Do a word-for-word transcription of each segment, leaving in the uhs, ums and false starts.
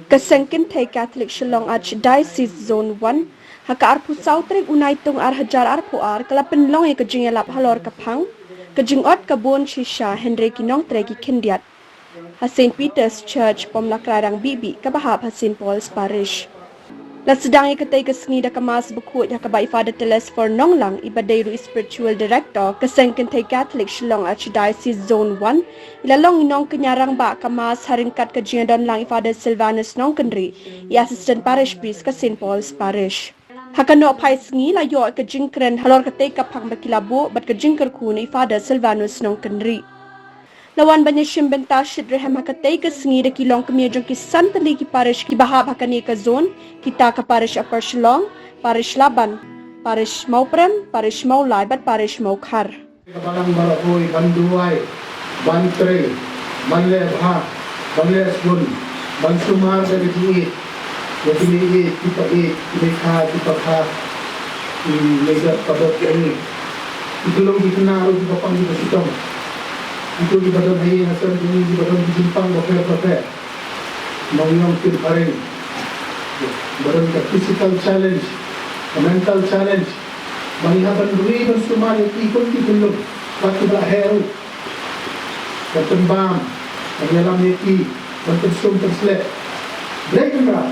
Ka Seng Kynthei Catholic Shillong Archdiocese Zone one, ha ka arphew saw tarik u Naitung ar hajar arphew ar, ka la pynlong ïa ka jingïalap halor ka phang, ka jingot ka bun shisha hynrei ki nongtrei ki khyndiat. Ha Saint Peter's Church, Pomlakrai Rangbihbih, kaba hap ha Saint Paul's Parish. La sdang ïa katei ka sngi da ka Mass bakhuid ha kaba i Father Telesphore Nonglang, iba dei ruh i Spiritual Director ka Seng Kynthei Catholic Shillong Archdiocese Zone one, i la long i nongkñia rangbah ka Mass ha ryngkat ka jingdon lang i Father Silvanus Nongkynrih, i Assistant Parish Priest ka Saint Paul's Parish. Ha ka nohphai sngi la ïoh ka jingkren halor katei ka phang ba ki la buh bad ka jingkyrkhu na i Father Silvanus Nongkynrih. La wan ban ïashim bynta shitrhem ha katei ka sngi da ki longkmie jong ki san tylli ki parish kiba hap ha kane ka zone, kita ka parish Upper Shillong, parish Laban, parish Mawprem, parish Mawlai bad parish Mawkhar. Ka balang baroh hoi ban duwai, ban trei, ban leh bha, ban leh sbun, ban sumar da ka jingïeit. Ïa kine ïeit, kiba ïeit, kine kha, kiba kha, ki leit da ka dot ïa ngi. Ki khyllung ki khynnah ruh kiba pang kiba shitom. Kito kiba don ha ïing ha sem jong ngi kiba don ki jingpang bapher bapher. Nongïong kim phareng. Ba don ka physical challenge, ka mental challenge. Ba ngi hap ban ri ban sumar ïa ki kum ki khyllung. Ba ki ba la heh ruh. Ban pynbam, ban ïalam ïa ki, ban pynsum pynsleh. Blei Kynrad,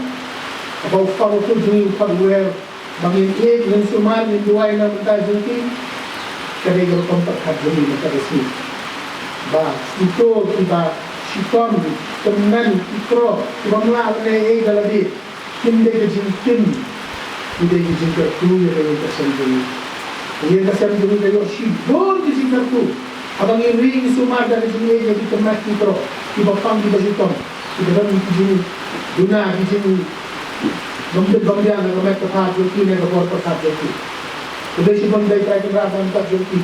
haba u Kpa Bakhuid jong ngi u pat wer ba ngin ïeit, ngin sumar, ngin duwai na ka bynta jong ki. Ka dei ka rukom pyrkhat jong ngi mynta ka sngi. Ba kito kiba shitom, tymmen, ki kro, ki bym lah lehnoh ei ei da lade. Kim dei ka jingtim, kim dei ka jingkyrkhu ïa ka ïing ka sem jong ngi. Ka ïing ka sem jong ngi ka ïoh shibun ka jingkyrkhu. Haba ngi ri ngi sumar da ka jingïeit ïa ki khynnah ki kro, kiba pang kiba shitom, kiba don ki jingduna, ki jing bym bit bym biang na ka met ka phad jong ki, na ka bor ka phad jong ki. Ka dei shibun dei Trai Kynrad na ka met jong ki.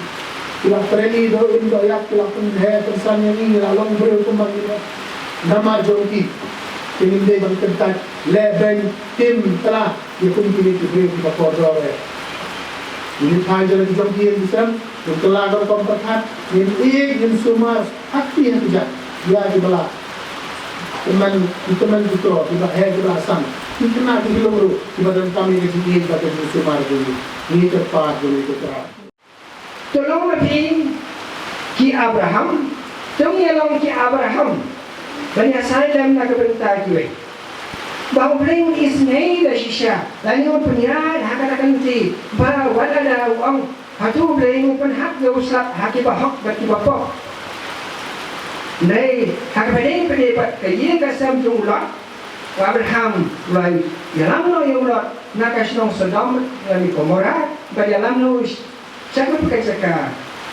Ki la trei doh im doh ïap, ki la pynheh pynsan ïa ngi, ngi la long briew kumba ngi long. Namar jong ki, te ngim dei ban kyntait, leh beiñ, tim, tla ïa kum kine ki briew kiba kordor eh. Ngin phai jong ki jong ki ïing ki sem, ngin kylla ka rukom pyrkhat, ngin ïeit, ngin sumar ha kti ha kjat ïa kiba la tymmen, ki tymmen ki kro, kiba heh kiba la sam, ki khynnah ki khyllung ruh kiba donkam ïa ka jingïeit bad ka jingsumar jong ngi. Ngi kyrpad, ngi kyrpad. To long ma phi ki Abraham, to ngin long ki Abraham ban ïa saiñ lem na ka bynta kiwei. Ba U Blei un isynei da shisha, lane un pynïaid ha kata ka lynti, ba wat lada u ong, hato U Blei un pynhap ïa u slap ha kiba hok bad kiba pop? Hynrei ha kaba ïadei pat ka ïing ka sem jong u Lot, u Abraham u la ïalam noh ïa u Lot na ka shnong Sodom lane Gomorrah, bad ïalam noh u sha kaba ka jaka,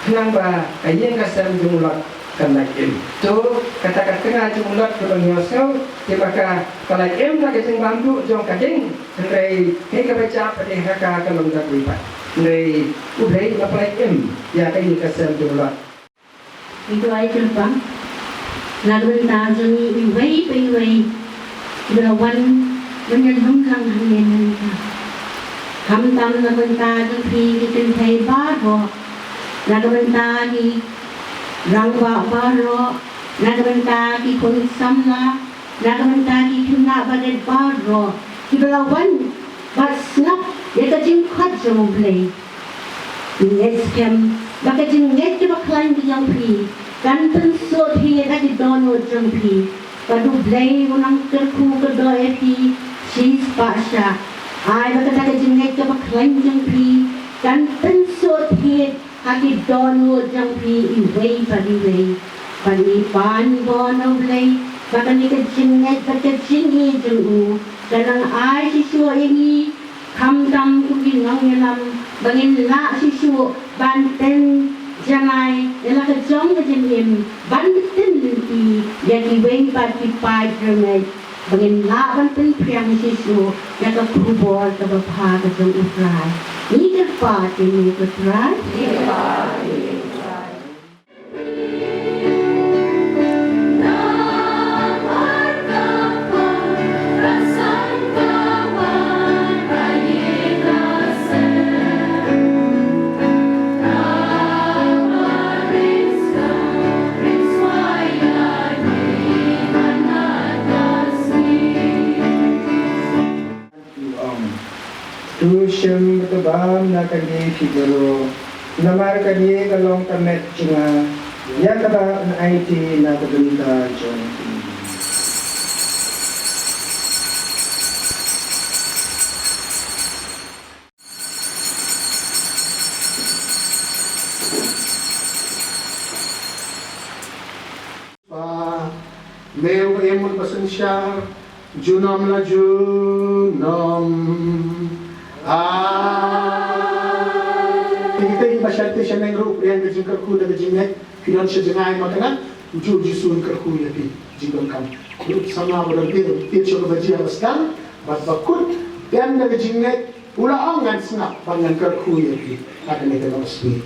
khnang ba ka ïing ka sem jong u Lot kan lait im. To, kata ka tnga jong u Lot ka long ïa u sngew, te ba ka, ka lait im na ka jingbam duh jong ka ding, hynrei kaei kaba jia pat ha ka, ka long da kawei pat. Hynrei U Blei u la pynlait im ïa ka ïing ka sem jong u Lot. Ngi duwai kyrpang na ka bynta jong ngi iwei pa iwei kiba la wan ban ïalum lang hangne mynta. Khamtam na ka bynta jong phi ki kynthei baroh, na ka bynta ki rangbah baroh, na ka bynta ki khun samla, na ka bynta ki khynnah barit baroh kiba la wan bad sngap ïa ka jingkhot jong U Blei. Ngeit skhem ba ka jingngeit kaba khlaiñ ka jong phi kan pynsuk thied ha ki dohnud jong phi. Bad U Blei u nang kyrkhu kyrdoh ïa phi shispah shah. Ai ba kata ka jingngeit kaba khlaiñ jong phi kan pynsuk thied ha ki dohnud jong phi iwei pa iwei. Bad ngi pan bun na U Blei ba kane ka jingngeit bad ka jingïeit jong u kan nang ai shisha ïa ngi, khamtam kum ki nongïalam, ba ngin lah shisha ban pynjanai ïa la ka jong ka jingim, ban pynlynti ïa kiwei pat ki paid rymmet, ba ngin lah ban pynphriang shisha ïa ka khubor kaba bha ka jong U Trai. Ngi kyrpad ïa u Trai. To shim bad to bam na kane ka ïing baroh, namar kane ka long ka met jong nga, ïa kaba ngan aiti na ka bynta jong phi. Ba, me uba im bad uba synshar, junom la junom. Amen. Kita kiba shait te shaneng ruh, ïa ka jingkyrkhu da ka jingngeit, phi don sha jngai ma kane, u Jisu un kyrkhu ïa phi, jingdonkam. Ruh sama ba don phi, phi sha kaba jia ba sdang, bad ba kut, ïa da ka jingngeit, u la ong ngan sngap, bad ngan kyrkhu ïa phi, ha kane ka lawei.